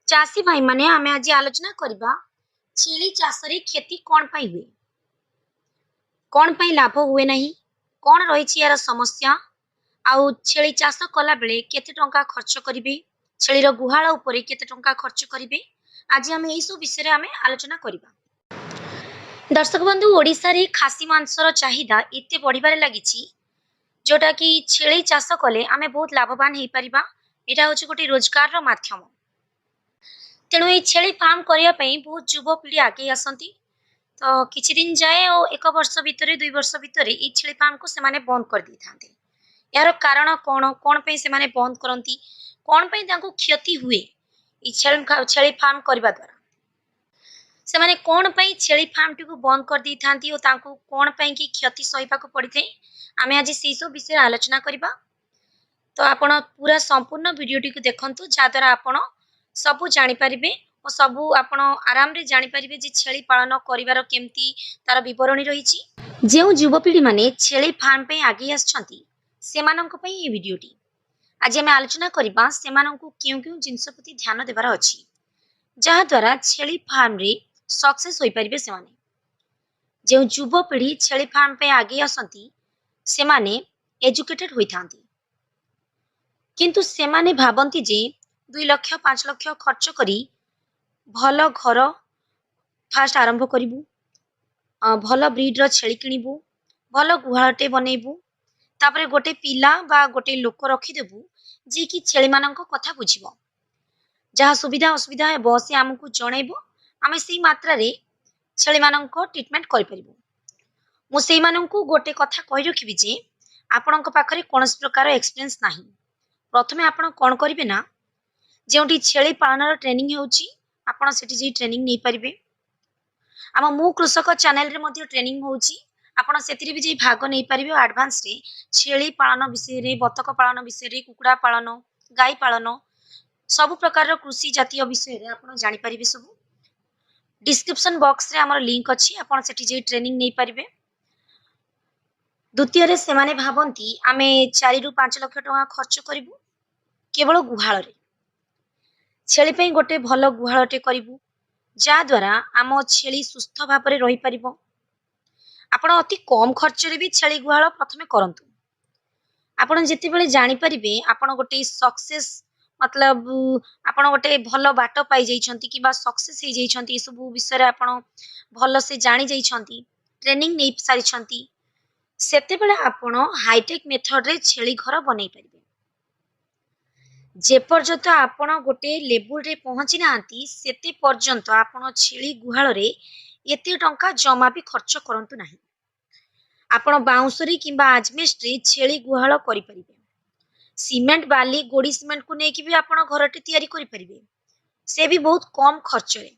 ଚାଷୀ ଭାଇମାନେ, ଆମେ ଆଜି ଆଲୋଚନା କରିବା ଛେଳି ଚାଷରେ କ୍ଷତି କ'ଣ ପାଇଁ ହୁଏ, କ'ଣ ପାଇଁ ଲାଭ ହୁଏ ନାହିଁ, କ'ଣ ରହିଛି ଏହାର ସମସ୍ୟା, ଆଉ ଛେଳି ଚାଷ କଲାବେଳେ କେତେ ଟଙ୍କା ଖର୍ଚ୍ଚ କରିବେ, ଛେଳିର ଗୁହାଳ ଉପରେ କେତେ ଟଙ୍କା ଖର୍ଚ୍ଚ କରିବେ। ଆଜି ଆମେ ଏଇସବୁ ବିଷୟରେ ଆମେ ଆଲୋଚନା କରିବା। ଦର୍ଶକ ବନ୍ଧୁ, ଓଡ଼ିଶାରେ ଖାସି ମାଂସର ଚାହିଦା ଏତେ ବଢ଼ିବାରେ ଲାଗିଛି, ଯୋଉଟାକି ଛେଳି ଚାଷ କଲେ ଆମେ ବହୁତ ଲାଭବାନ ହେଇପାରିବା। ଏଇଟା ହେଉଛି ଗୋଟେ ରୋଜଗାରର ମାଧ୍ୟମ। ତେଣୁ ଏଇ ଛେଳି ଫାର୍ମ କରିବା ପାଇଁ ବହୁତ ଯୁବପିଢ଼ି ଆଗେଇ ଆସନ୍ତି। ତ କିଛି ଦିନ ଯାଏ ଆଉ ଏକ ବର୍ଷ ଭିତରେ, 2 ବର୍ଷ ଭିତରେ ଏଇ ଛେଳି ଫାର୍ମକୁ ସେମାନେ ବନ୍ଦ କରିଦେଇଥାନ୍ତି। ଏହାର କାରଣ କ'ଣ? କ'ଣ ପାଇଁ ସେମାନେ ବନ୍ଦ କରନ୍ତି? କ'ଣ ପାଇଁ ତାଙ୍କୁ କ୍ଷତି ହୁଏ ଏଇ ଛେଳି ଫାର୍ମ କରିବା ଦ୍ୱାରା? ସେମାନେ କ'ଣ ପାଇଁ ଛେଳି ଫାର୍ମଟିକୁ ବନ୍ଦ କରିଦେଇଥାନ୍ତି ଓ ତାଙ୍କୁ କ'ଣ ପାଇଁ କି କ୍ଷତି ସହିବାକୁ ପଡ଼ିଥାଏ, ଆମେ ଆଜି ସେଇ ସବୁ ବିଷୟରେ ଆଲୋଚନା କରିବା। ତ ଆପଣ ପୁରା ସମ୍ପୂର୍ଣ୍ଣ ଭିଡ଼ିଓଟିକୁ ଦେଖନ୍ତୁ, ଯାହାଦ୍ୱାରା ଆପଣ ସବୁ ଜାଣିପାରିବେ ଓ ସବୁ ଆପଣ ଆରାମରେ ଜାଣିପାରିବେ ଯେ ଛେଳି ପାଳନ କରିବାର କେମିତି ତାର ବିବରଣୀ ରହିଛି। ଯେଉଁ ଯୁବପିଢ଼ିମାନେ ଛେଳି ଫାର୍ମ ପାଇଁ ଆଗେଇ ଆସିଛନ୍ତି, ସେମାନଙ୍କ ପାଇଁ ଏହି ଭିଡ଼ିଓଟି। ଆଜି ଆମେ ଆଲୋଚନା କରିବା ସେମାନଙ୍କୁ କେଉଁ କେଉଁ ଜିନିଷ ପ୍ରତି ଧ୍ୟାନ ଦେବାର ଅଛି, ଯାହାଦ୍ୱାରା ଛେଳି ଫାର୍ମରେ ସକ୍ସେସ୍ ହୋଇପାରିବେ ସେମାନେ। ଯେଉଁ ଯୁବପିଢ଼ି ଛେଳି ଫାର୍ମ ପାଇଁ ଆଗେଇ ଆସନ୍ତି, ସେମାନେ ଏଜୁକେଟେଡ୍ ହୋଇଥାନ୍ତି, କିନ୍ତୁ ସେମାନେ ଭାବନ୍ତି ଯେ 2 ଲକ୍ଷ 5 ଲକ୍ଷ ଖର୍ଚ୍ଚ କରି ଭଲ ଘର ଫାଷ୍ଟ ଆରମ୍ଭ କରିବୁ, ଭଲ ବ୍ରିଡ଼ର ଛେଳି କିଣିବୁ, ଭଲ ଗୁହାଳଟେ ବନେଇବୁ, ତାପରେ ଗୋଟେ ପିଲା ବା ଗୋଟେ ଲୋକ ରଖିଦେବୁ, ଯିଏକି ଛେଳିମାନଙ୍କ କଥା ବୁଝିବ, ଯାହା ସୁବିଧା ଅସୁବିଧା ହେବ ସେ ଆମକୁ ଜଣେଇବ, ଆମେ ସେଇ ମାତ୍ରାରେ ଛେଳିମାନଙ୍କ ଟ୍ରିଟମେଣ୍ଟ କରିପାରିବୁ। ମୁଁ ସେଇମାନଙ୍କୁ ଗୋଟେ କଥା କହି ରଖିବି ଯେ ଆପଣଙ୍କ ପାଖରେ କୌଣସି ପ୍ରକାର ଏକ୍ସପିରିଏନ୍ସ ନାହିଁ, ପ୍ରଥମେ ଆପଣ କ'ଣ କରିବେ ନା, ଯେଉଁଠି ଛେଳି ପାଳନର ଟ୍ରେନିଂ ହେଉଛି, ଆପଣ ସେଠି ଯାଇ ଟ୍ରେନିଂ ନେଇପାରିବେ। ଆମ ମୁଁ କୃଷକ ଚ୍ୟାନେଲରେ ମଧ୍ୟ ଟ୍ରେନିଂ ହେଉଛି, ଆପଣ ସେଥିରେ ବି ଯାଇ ଭାଗ ନେଇପାରିବେ। ଆଡ଼ଭାନ୍ସରେ ଛେଳି ପାଳନ ବିଷୟରେ, ବତକ ପାଳନ ବିଷୟରେ, କୁକୁଡ଼ା ପାଳନ, ଗାଈ ପାଳନ, ସବୁ ପ୍ରକାରର କୃଷି ଜାତୀୟ ବିଷୟରେ ଆପଣ ଜାଣିପାରିବେ ସବୁ। ଡିସ୍କ୍ରିପସନ୍ ବକ୍ସରେ ଆମର ଲିଙ୍କ ଅଛି, ଆପଣ ସେଠି ଯାଇ ଟ୍ରେନିଂ ନେଇପାରିବେ। ଦ୍ୱିତୀୟରେ, ସେମାନେ ଭାବନ୍ତି ଆମେ 4ରୁ 5 ଲକ୍ଷ ଟଙ୍କା ଖର୍ଚ୍ଚ କରିବୁ କେବଳ ଗୁହାଳରେ, ଛେଳି ପାଇଁ ଗୋଟେ ଭଲ ଗୁହାଳଟେ କରିବୁ, ଯାହାଦ୍ୱାରା ଆମ ଛେଳି ସୁସ୍ଥ ଭାବରେ ରହିପାରିବ। ଆପଣ ଅତି କମ୍ ଖର୍ଚ୍ଚରେ ବି ଛେଳି ଗୁହାଳ ପ୍ରଥମେ କରନ୍ତୁ। ଆପଣ ଯେତେବେଳେ ଜାଣିପାରିବେ ଆପଣ ଗୋଟେ ସକ୍ସେସ୍, ମତଲବ ଆପଣ ଗୋଟେ ଭଲ ବାଟ ପାଇଯାଇଛନ୍ତି କିମ୍ବା ସକ୍ସେସ୍ ହେଇଯାଇଛନ୍ତି, ଏସବୁ ବିଷୟରେ ଆପଣ ଭଲସେ ଜାଣି ଯାଇଛନ୍ତି, ଟ୍ରେନିଂ ନେଇ ସାରିଛନ୍ତି, ସେତେବେଳେ ଆପଣ ହାଇଟେକ୍ ମେଥଡ଼ରେ ଛେଳି ଘର ବନେଇ ପାରିବେ। ଯେପର୍ଯ୍ୟନ୍ତ ଆପଣ ଗୋଟେ ଲେବୁଲରେ ପହଞ୍ଚି ନାହାନ୍ତି, ସେତେ ପର୍ଯ୍ୟନ୍ତ ଆପଣ ଛେଳି ଗୁହାଳରେ ଏତେ ଟଙ୍କା ଜମା ବି ଖର୍ଚ୍ଚ କରନ୍ତୁ ନାହିଁ। ଆପଣ ବାଉଁଶରେ କିମ୍ବା ଆଜବେଷ୍ଟରେ ଛେଳି ଗୁହାଳ କରିପାରିବେ। ସିମେଣ୍ଟ, ବାଲି, ଗୋଡ଼ି ସିମେଣ୍ଟକୁ ନେଇକି ବି ଆପଣ ଘରଟି ତିଆରି କରିପାରିବେ, ସେ ବି ବହୁତ କମ୍ ଖର୍ଚ୍ଚରେ।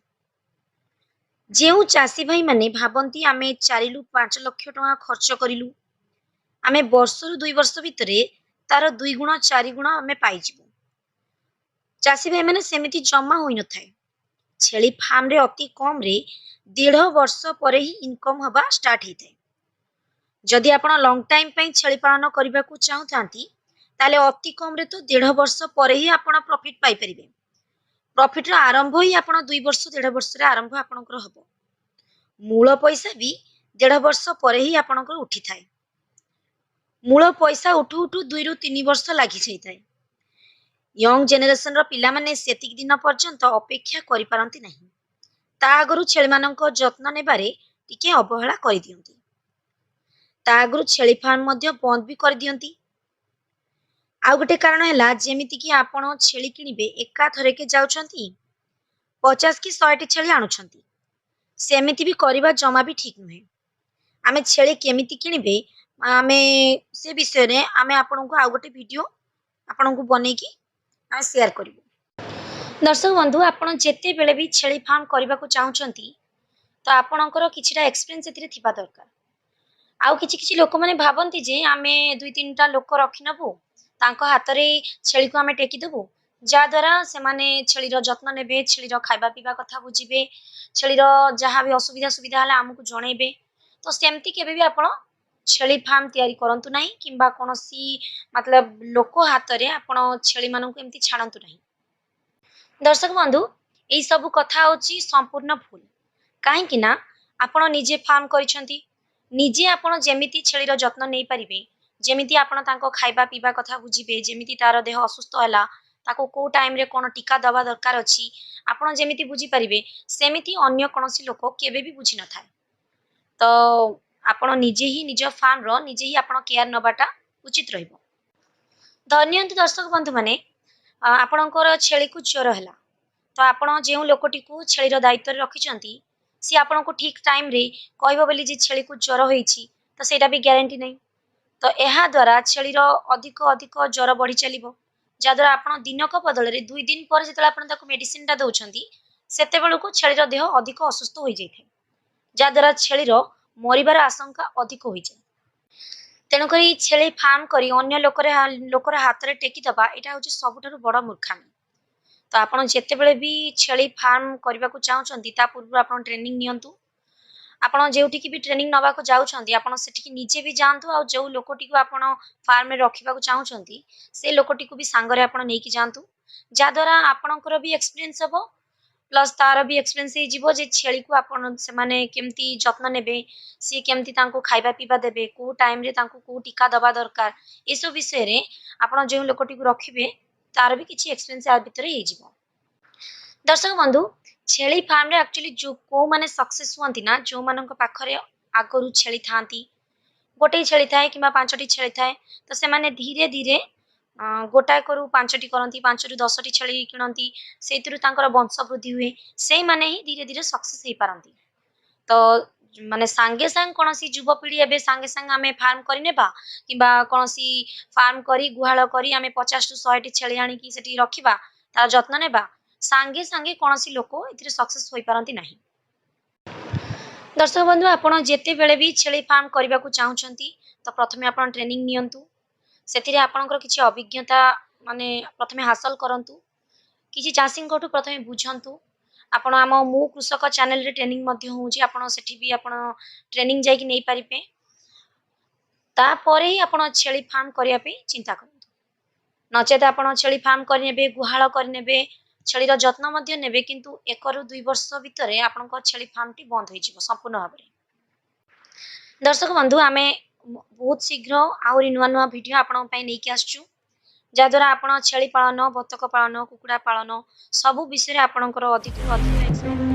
ଯେଉଁ ଚାଷୀ ଭାଇମାନେ ଭାବନ୍ତି ଆମେ 4ରୁ 5 ଲକ୍ଷ ଟଙ୍କା ଖର୍ଚ୍ଚ କରିଲୁ, ଆମେ ବର୍ଷରୁ 2 ବର୍ଷ ଭିତରେ ତାର 2 ଗୁଣ 4 ଗୁଣ ଆମେ ପାଇଯିବୁ, ଚାଷୀ ଭାଇମାନେ, ସେମିତି ଜମା ହୋଇନଥାଏ। ଛେଳି ଫାର୍ମରେ ଅତି କମ୍ରେ ଦେଢ଼ ବର୍ଷ ପରେ ହିଁ ଇନକମ୍ ହେବା ଷ୍ଟାର୍ଟ ହେଇଥାଏ। ଯଦି ଆପଣ ଲଙ୍ଗ ଟାଇମ୍ ପାଇଁ ଛେଳି ପାଳନ କରିବାକୁ ଚାହୁଁଥାନ୍ତି, ତାହେଲେ ଅତି କମ୍ରେ ତ ଦେଢ଼ ବର୍ଷ ପରେ ହିଁ ଆପଣ ପ୍ରଫିଟ୍ ପାଇପାରିବେ। ପ୍ରଫିଟ୍ର ଆରମ୍ଭ ହିଁ ଆପଣ 2 ବର୍ଷ ଦେଢ଼ ବର୍ଷରେ ଆରମ୍ଭ ଆପଣଙ୍କର ହେବ। ମୂଳ ପଇସା ବି ଦେଢ଼ ବର୍ଷ ପରେ ହିଁ ଆପଣଙ୍କର ଉଠିଥାଏ। ମୂଳ ପଇସା ଉଠୁ ଉଠୁ 2ରୁ 3 ବର୍ଷ ଲାଗିଯାଇଥାଏ। ୟଙ୍ଗ ଜେନେରେସନର ପିଲାମାନେ ସେତିକି ଦିନ ପର୍ଯ୍ୟନ୍ତ ଅପେକ୍ଷା କରିପାରନ୍ତି ନାହିଁ। ତା ଆଗରୁ ଛେଳିମାନଙ୍କ ଯତ୍ନ ନେବାରେ ଟିକେ ଅବହେଳା କରିଦିଅନ୍ତି। ତା ଆଗରୁ ଛେଳି ଫାର୍ମ ମଧ୍ୟ ବନ୍ଦ ବି କରିଦିଅନ୍ତି। ଆଉ ଗୋଟେ କାରଣ ହେଲା, ଯେମିତିକି ଆପଣ ଛେଳି କିଣିବେ, ଏକାଥରକେ ଯାଉଛନ୍ତି, 50 କି 100ଟି ଛେଳି ଆଣୁଛନ୍ତି। ସେମିତି ବି କରିବା ଜମା ବି ଠିକ୍ ନୁହେଁ। ଆମେ ଛେଳି କେମିତି କିଣିବେ, ଆମେ ସେ ବିଷୟରେ ଆମେ ଆପଣଙ୍କୁ ଆଉ ଗୋଟେ ଭିଡ଼ିଓ ଆପଣଙ୍କୁ ବନେଇକି ଆମେ ସେୟାର କରିବୁ। ଦର୍ଶକ ବନ୍ଧୁ, ଆପଣ ଯେତେବେଳେ ବି ଛେଳି ଫାର୍ମ କରିବାକୁ ଚାହୁଁଛନ୍ତି, ତ ଆପଣଙ୍କର କିଛିଟା ଏକ୍ସପିରିଏନ୍ସ ଏଥିରେ ଥିବା ଦରକାର। ଆଉ କିଛି କିଛି ଲୋକମାନେ ଭାବନ୍ତି ଯେ ଆମେ ଦୁଇ ତିନିଟା ଲୋକ ରଖିନେବୁ, ତାଙ୍କ ହାତରେ ଛେଳିକୁ ଆମେ ଟେକିଦେବୁ, ଯାହାଦ୍ୱାରା ସେମାନେ ଛେଳିର ଯତ୍ନ ନେବେ, ଛେଳିର ଖାଇବା ପିଇବା କଥା ବୁଝିବେ, ଛେଳିର ଯାହା ବି ଅସୁବିଧା ସୁବିଧା ହେଲା ଆମକୁ ଜଣେଇବେ। ତ ସେମିତି କେବେ ବି ଆପଣ ଛେଳି ଫାର୍ମ ତିଆରି କରନ୍ତୁ ନାହିଁ କିମ୍ବା କୌଣସି ମତଲବ ଲୋକ ହାତରେ ଆପଣ ଛେଳିମାନଙ୍କୁ ଏମିତି ଛାଡ଼ନ୍ତୁ ନାହିଁ। ଦର୍ଶକ ବନ୍ଧୁ, ଏଇସବୁ କଥା ହେଉଛି ସମ୍ପୂର୍ଣ୍ଣ ଭୁଲ। କାହିଁକି ନା ଆପଣ ନିଜେ ଫାର୍ମ କରିଛନ୍ତି, ନିଜେ ଆପଣ ଯେମିତି ଛେଳିର ଯତ୍ନ ନେଇପାରିବେ, ଯେମିତି ଆପଣ ତାଙ୍କ ଖାଇବା ପିଇବା କଥା ବୁଝିବେ, ଯେମିତି ତାର ଦେହ ଅସୁସ୍ଥ ହେଲା ତାକୁ କେଉଁ ଟାଇମ୍ରେ କ'ଣ ଟୀକା ଦେବା ଦରକାର ଅଛି ଆପଣ ଯେମିତି ବୁଝିପାରିବେ, ସେମିତି ଅନ୍ୟ କୌଣସି ଲୋକ କେବେ ବି ବୁଝିନଥାଏ। ତ ଆପଣ ନିଜେ ହିଁ ନିଜ ଫାର୍ମର ନିଜେ ହିଁ ଆପଣ କେୟାର ନେବାଟା ଉଚିତ ରହିବ। ଧରିନିଅନ୍ତୁ ଦର୍ଶକ ବନ୍ଧୁମାନେ, ଆପଣଙ୍କର ଛେଳିକୁ ଜ୍ୱର ହେଲା, ତ ଆପଣ ଯେଉଁ ଲୋକଟିକୁ ଛେଳିର ଦାୟିତ୍ୱରେ ରଖିଛନ୍ତି ସିଏ ଆପଣଙ୍କୁ ଠିକ୍ ଟାଇମ୍ରେ କହିବ ବୋଲି ଯେ ଛେଳିକୁ ଜ୍ୱର ହେଇଛି, ତ ସେଇଟା ବି ଗ୍ୟାରେଣ୍ଟି ନାହିଁ। ତ ଏହାଦ୍ୱାରା ଛେଳିର ଅଧିକ ଅଧିକ ଜ୍ୱର ବଢ଼ି ଚାଲିବ, ଯାହାଦ୍ୱାରା ଆପଣ ଦିନକ ବଦଳରେ 2 ଦିନ ପରେ ଯେତେବେଳେ ଆପଣ ତାକୁ ମେଡ଼ିସିନଟା ଦେଉଛନ୍ତି, ସେତେବେଳକୁ ଛେଳିର ଦେହ ଅଧିକ ଅସୁସ୍ଥ ହୋଇଯାଇଥାଏ, ଯାହାଦ୍ୱାରା ଛେଳିର ମରିବାର ଆଶଙ୍କା ଅଧିକ ହୋଇଯାଏ। ତେଣୁକରି ଛେଳି ଫାର୍ମ କରି ଅନ୍ୟ ଲୋକର ହାତରେ ଟେକିଦେବା, ଏଇଟା ହେଉଛି ସବୁଠାରୁ ବଡ଼ ମୂର୍ଖାମି। ତ ଆପଣ ଯେତେବେଳେ ବି ଛେଳି ଫାର୍ମ କରିବାକୁ ଚାହୁଁଛନ୍ତି, ତା ପୂର୍ବରୁ ଆପଣ ଟ୍ରେନିଂ ନିଅନ୍ତୁ। ଆପଣ ଯେଉଁଠିକି ବି ଟ୍ରେନିଂ ନେବାକୁ ଯାଉଛନ୍ତି, ଆପଣ ସେଠିକି ନିଜେ ବି ଯାଆନ୍ତୁ, ଆଉ ଯେଉଁ ଲୋକଟିକୁ ଆପଣ ଫାର୍ମରେ ରଖିବାକୁ ଚାହୁଁଛନ୍ତି ସେ ଲୋକଟିକୁ ବି ସାଙ୍ଗରେ ଆପଣ ନେଇକି ଯାଆନ୍ତୁ, ଯାହାଦ୍ୱାରା ଆପଣଙ୍କର ବି ଏକ୍ସପିରିଏନ୍ସ ହେବ, ପ୍ଲସ୍ ତାର ବି ଏକ୍ସପିରିଏନ୍ସ ହେଇଯିବ ଯେ ଛେଳିକୁ ଆପଣ ସେମାନେ କେମିତି ଯତ୍ନ ନେବେ, ସିଏ କେମିତି ତାଙ୍କୁ ଖାଇବା ପିଇବା ଦେବେ, କେଉଁ ଟାଇମ୍ରେ ତାଙ୍କୁ କେଉଁ ଟୀକା ଦେବା ଦରକାର। ଏସବୁ ବିଷୟରେ ଆପଣ ଯେଉଁ ଲୋକଟିକୁ ରଖିବେ ତାର ବି କିଛି ଏକ୍ସପିରିଏନ୍ସ ୟା ଭିତରେ ହେଇଯିବ। ଦର୍ଶକ ବନ୍ଧୁ, ଛେଳି ଫାର୍ମରେ ଆକ୍ଚୁଆଲି ଯେଉଁ କେଉଁମାନେ ସକ୍ସେସ୍ ହୁଅନ୍ତି ନା ଯେଉଁମାନଙ୍କ ପାଖରେ ଆଗରୁ ଛେଳି ଥାଆନ୍ତି, ଗୋଟିଏ ଛେଳି ଥାଏ କିମ୍ବା 5ଟି ଛେଳି ଥାଏ, ତ ସେମାନେ ଧୀରେ ଧୀରେ ଗୋଟାକରୁ 5ଟି କରନ୍ତି, 5ରୁ 10ଟି ଛେଳି କିଣନ୍ତି, ସେଇଥିରୁ ତାଙ୍କର ବଂଶ ବୃଦ୍ଧି ହୁଏ। ସେଇମାନେ ହିଁ ଧୀରେ ଧୀରେ ସକ୍ସେସ୍ ହେଇପାରନ୍ତି। ତ ମାନେ ସାଙ୍ଗେ ସାଙ୍ଗେ କୌଣସି ଯୁବପିଢ଼ି ଏବେ ସାଙ୍ଗେ ସାଙ୍ଗେ ଆମେ ଫାର୍ମ କରିନେବା କିମ୍ବା କୌଣସି ଫାର୍ମ କରି ଗୁହାଳ କରି ଆମେ 50ରୁ 100ଟି ଛେଳି ଆଣିକି ସେଠି ରଖିବା, ତାର ଯତ୍ନ ନେବା, ସାଙ୍ଗେ ସାଙ୍ଗେ କୌଣସି ଲୋକ ଏଥିରେ ସକ୍ସେସ୍ ହୋଇପାରନ୍ତି ନାହିଁ। ଦର୍ଶକ ବନ୍ଧୁ, ଆପଣ ଯେତେବେଳେ ବି ଛେଳି ଫାର୍ମ କରିବାକୁ ଚାହୁଁଛନ୍ତି, ତ ପ୍ରଥମେ ଆପଣ ଟ୍ରେନିଂ ନିଅନ୍ତୁ। ସେଥିରେ ଆପଣଙ୍କର କିଛି ଅଭିଜ୍ଞତା ମାନେ ପ୍ରଥମେ ହାସଲ କରନ୍ତୁ, କିଛି ଚାଷୀଙ୍କଠୁ ପ୍ରଥମେ ବୁଝନ୍ତୁ। ଆପଣ ଆମ ମୁଁ କୃଷକ ଚ୍ୟାନେଲରେ ଟ୍ରେନିଂ ମଧ୍ୟ ହେଉଛି, ଆପଣ ସେଠି ବି ଆପଣ ଟ୍ରେନିଂ ଯାଇକି ନେଇପାରିବେ। ତାପରେ ହିଁ ଆପଣ ଛେଳି ଫାର୍ମ କରିବା ପାଇଁ ଚିନ୍ତା କରନ୍ତୁ। ନଚେତ ଆପଣ ଛେଳି ଫାର୍ମ କରିନେବେ, ଗୁହାଳ କରିନେବେ, ଛେଳିର ଯତ୍ନ ମଧ୍ୟ ନେବେ, କିନ୍ତୁ 1ରୁ 2 ବର୍ଷ ଭିତରେ ଆପଣଙ୍କ ଛେଳି ଫାର୍ମଟି ବନ୍ଦ ହୋଇଯିବ ସମ୍ପୂର୍ଣ୍ଣ ଭାବରେ। ଦର୍ଶକ ବନ୍ଧୁ, ଆମେ ବହୁତ ଶୀଘ୍ର ଆହୁରି ନୂଆ ନୂଆ ଭିଡ଼ିଓ ଆପଣଙ୍କ ପାଇଁ ନେଇକି ଆସୁଛୁ, ଯାହାଦ୍ୱାରା ଆପଣ ଛେଳି ପାଳନ, ବତକ ପାଳନ, କୁକୁଡ଼ା ପାଳନ ସବୁ ବିଷୟରେ ଆପଣଙ୍କର ଅଧିକରୁ ଅଧିକ